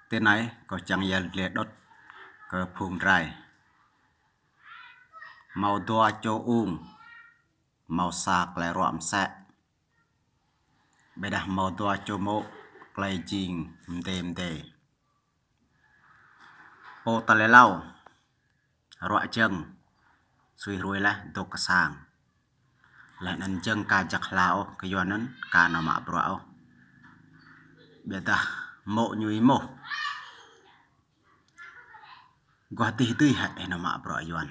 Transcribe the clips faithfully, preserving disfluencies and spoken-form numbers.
Tinei kâo čiăng yăl dliê đŭt kơ phung drei. Mâo dua čô ung, mâo sa klei ruă msĕ. Ƀiădah mâo dua čô mô̆ klei jing mdê mdê. Pô tal êlâo ruă jơ̆ng, sui hruê leh dôk kơ sang. Leh anăn jơ̆ng ka jăk hla ôh, kyuanăn ka nao mă bruă ôh. Ƀiădah mô̆ ñu êmuh: Aguah dih dưi hĕ ih nao mă bruă Yuăn?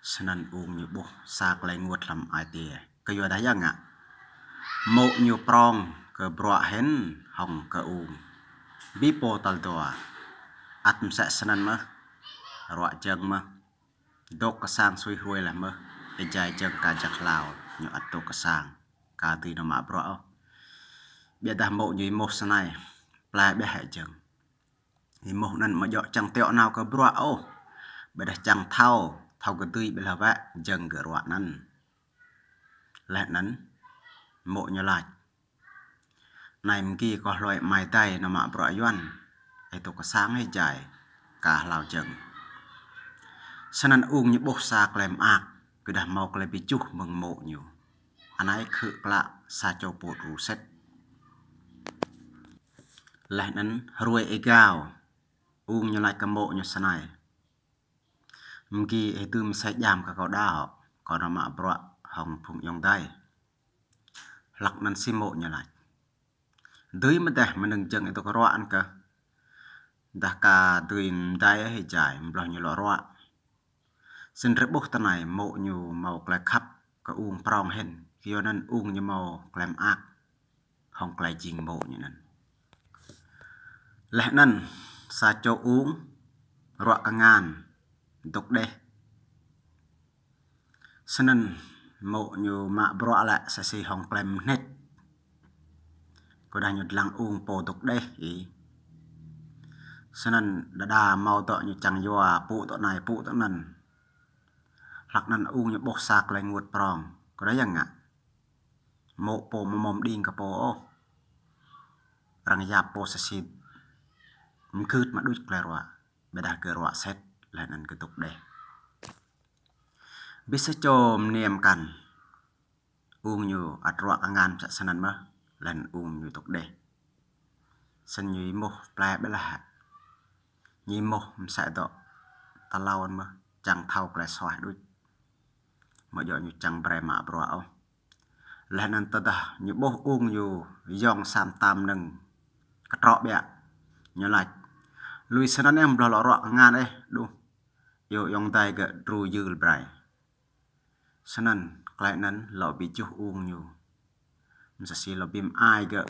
Snăn ung ñu ƀuh sa klei ênguôt hlăm ai tiê. Kyuadah ya ngă, mô̆ ñu prŏng kơ bruă hĭn hŏng kơ ung. Bi pô tal dua ăt msĕ snăn mơh, ruă jơ̆ng mơh, dôk kơ sang sui hruê leh mơh, êjai jơ̆ng ka jăk hla, ñu ăt dôk kơ sang, ka dưi nao mă bruă ôh. Ƀiădah mô̆ ñu êmuh snei: Plei ƀiă hĕ jơ̆ng? Êmuh anăn amâo djŏ čiăng tiŏ nao kơ bruă ôh, ƀiădah čiăng thâo, thâo kơ dưi ƀiădah wĕ jơ̆ng gơ̆ ruă anăn. Leh anăn mô̆ ñu lač: Anei mgi kâo hlue amai adei nao mă bruă Yuăn, ih dôk kơ sang êjai ka hlao jơ̆ng. Snăn ung ñu ƀuh sa klei mơak, kyuadah mâo klei bi juh mơ̆ng mô̆ ñu. Anei khư̆ klă sa čô pô đru sĭt. Leh anăn hruê êgao, ung ñu lač kơ mô̆ ñu snei: Mgi ih dưm msĕ djam kơ kâo đăo, kâo nao mă bruă hŏng phung ayŏng adei. Hlăk anăn si mô̆ ñu lač: Dưi mơh deh, mnơ̆ng jơ̆ng ih dôk ruă anăn kơh, dah ka dưi mdei êjai mbloh ñu lŏ ruă. Snăn drei ƀuh tinei mô̆ ñu mâo klei khăp kơ ung prŏng hĭn, kyuanăn ung ñu mâo klei mơak hŏng klei jing mô̆ ñu anăn. Leh anăn sa čô ung ruă kngan dôk đeh. Snăn mô̆ ñu mă bruă lĕ msĕ si hŏng klei mnhĭt. Kyuadah ñu dlăng ung pô dôk đeh ih. Snăn đa đa mâo dŏ ñu čiăng yua pŭ dŏ anei pŭ dŏ anăn. Hlăk anăn ung ñu ƀuh sa klei ênguôt prŏng. Kyuadah ya ngă, mô̆ pô amâo mâo mđing kơ pô ôh. Arăng yap pô msĕ si mgưt mă đuč klei ruă. Ƀiădah gơ̆ ruă sĭt, leh anăn gơ̆ dôk đeh. Bi sa čô mniê mkăn, ung ñu ăt ruă kngan msĕ snăn mơh, leh anăn ung ñu dôk đeh. Snăn ñu êmuh: Plei ƀiădah hĕ? Ñu êmuh msĕ dŏ tal êlâo mơh, čiăng thâo klei suaih đuč. Amâo djŏ ñu čiăng brei mă bruă ôh. Leh anăn tơdah ñu ƀuh ung ñu yŏng sa mta mnơ̆ng ktrŏ ƀiă, ñu lač: Lui snăn ih, mbloh lŏ ruă kngan ih, đuh, iêu ayŏng adei gơ̆ đru yưl brei. Snăn klei anăn lŏ bi juh ung ñu. Msĕ si lŏ bi mơai gơ̆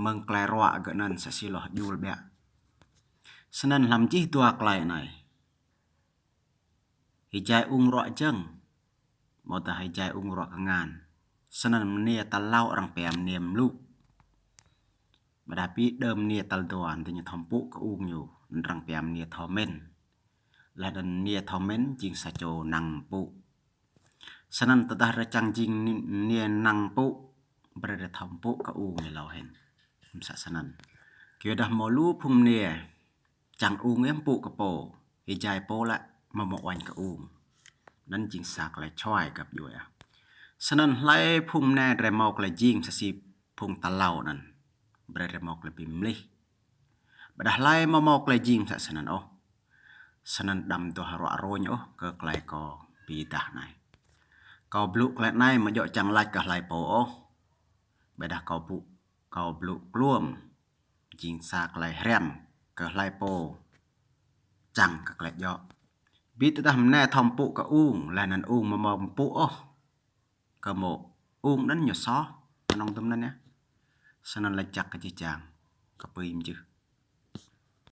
mơ̆ng klei ruă gơ̆ anăn, msĕ si lŏ hjul ƀiă. Snăn hlăm jih dua klei anei, êjai ung ruă jơ̆ng, amâodah êjai ung ruă kngan, snăn mniê tal êlâo arăng pia mniê mluk. Ƀiădah bi đơ mniê tal dua, diñu thâo mpŭ kơ ung ñu, arăng pia mniê thâo mĭn. Leh anăn mniê thâo mĭn jing sa čô năng mpŭ. Snăn tơdah drei čiăng jing ni-, mniê năng mpŭ, brei drei thâo mpŭ kơ ung êlâo hĭn. Msĕ snăn. Kyuadah mâo lu phung mniê čiăng ung ih mpŭ kơ pô, êjai pô lĕ amâo mâo uêñ kơ ung. Anăn jing sa klei čhuai găp djuê ah. Snăn hlei phung mniê drei mâo klei jing msĕ si phung tal êlâo anăn, brei drei mâo klei bi mlih. Ƀiădah hlei amâo mâo klei jing msĕ snăn ôh, snăn đăm duah ruă rôñ ôh kơ klei kâo bi êdah anei. Kâo blŭ klei anei amâo djŏ čiăng lač kơ hlei pô ôh. Ƀiădah kâo blŭ, kâo blŭ kluôm jing sa klei hriăm kơ hlei pô čiăng kơ klei djŏ. Bi tơdah mniê thâo mpŭ kơ ung, leh anăn ung amâo mâo mpŭ ôh kơ mô̆, ung anăn ñu soh, knŏng dŭm anăn yơh. Snăn lač jăk kơ jih jang, kpưi mjưh.